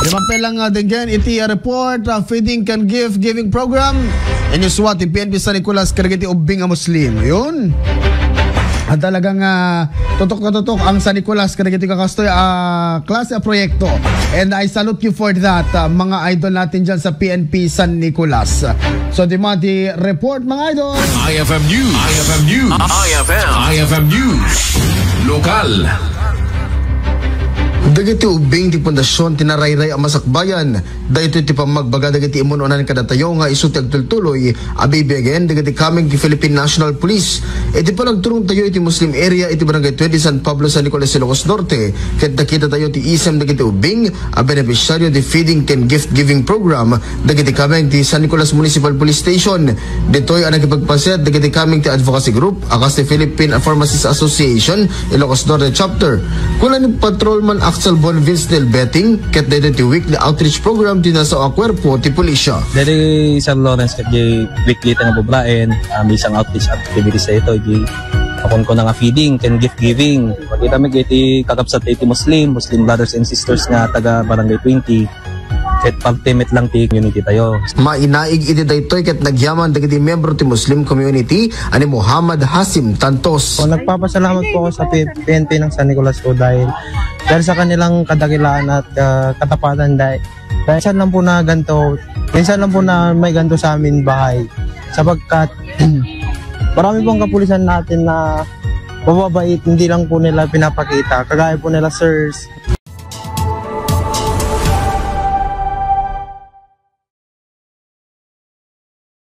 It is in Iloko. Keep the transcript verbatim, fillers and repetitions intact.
Di man pay lang, ah, denggen iti, ah, report, ah, feeding can gift giving program. Inyuswa ti P N P San Nicolas kadagiti ubbing a Muslim. Yun. At talagang, ah, tutok na tutok ang San Nicolas kadagiti kakastoy, ah, klase a proyekto. And I salute you for that, ah, mga idol natin dyan sa P N P San Nicolas. So, di man ti report, mga idol. I F M News. I F M News. I F M. I F M News. Lokal. Dagiti ubbing ti Pundasyon ti Narayray a Masakbayan. Daytoy ti pammagbaga dagiti immun-unan kadatayo nga isu ti agtultuloy a bibiagen dagiti kameng ti Philippine National Police. Iti panagturongtayo iti Muslim area iti Barangay twenty San Pablo, San Nicolas, Ilocos Norte, ket nakitatayo ti isem dagiti ubbing a benepisyaryo ti Feeding Can Gift Giving Program dagiti kameng ti San Nicolas Municipal Police Station. Ditoy a nakipagpaset dagiti kameng ti advocacy group a kas ti Philippine Pharmacists Association, Ilocos Norte Chapter. Kuna ni Patrolman Axel Bonvince Nel Betting, ket daytoy ti weekly outreach program ti nasao a kuerpo ti pulisya. Diri San Lawrence ket di weekly ta nga bubraen, ah, may isang outreach activities daytoy, di akon ko na nga feeding ken gift giving. Makita mi iti kakabsat iti Muslim, Muslim brothers and sisters nga taga Barangay twenty. Ket parte met lang ti community tayo. Mainaig iti daytoy ket nagyaman dagiti miyembro ti Muslim community a ni Muhammad Hasim Tantos. O, nagpapasalamat po ako sa P-, P N P ng San Nicolas po dahil, dahil sa kanilang kadakilaan at, ah, katapatan dahil, dahil minsan lang po na ganito, minsan lang po na may ganito sa amin bahay. Sapagkat marami pong kapulisan natin na mababait, hindi lang po nila pinapakita. Kagaya po nila, sirs,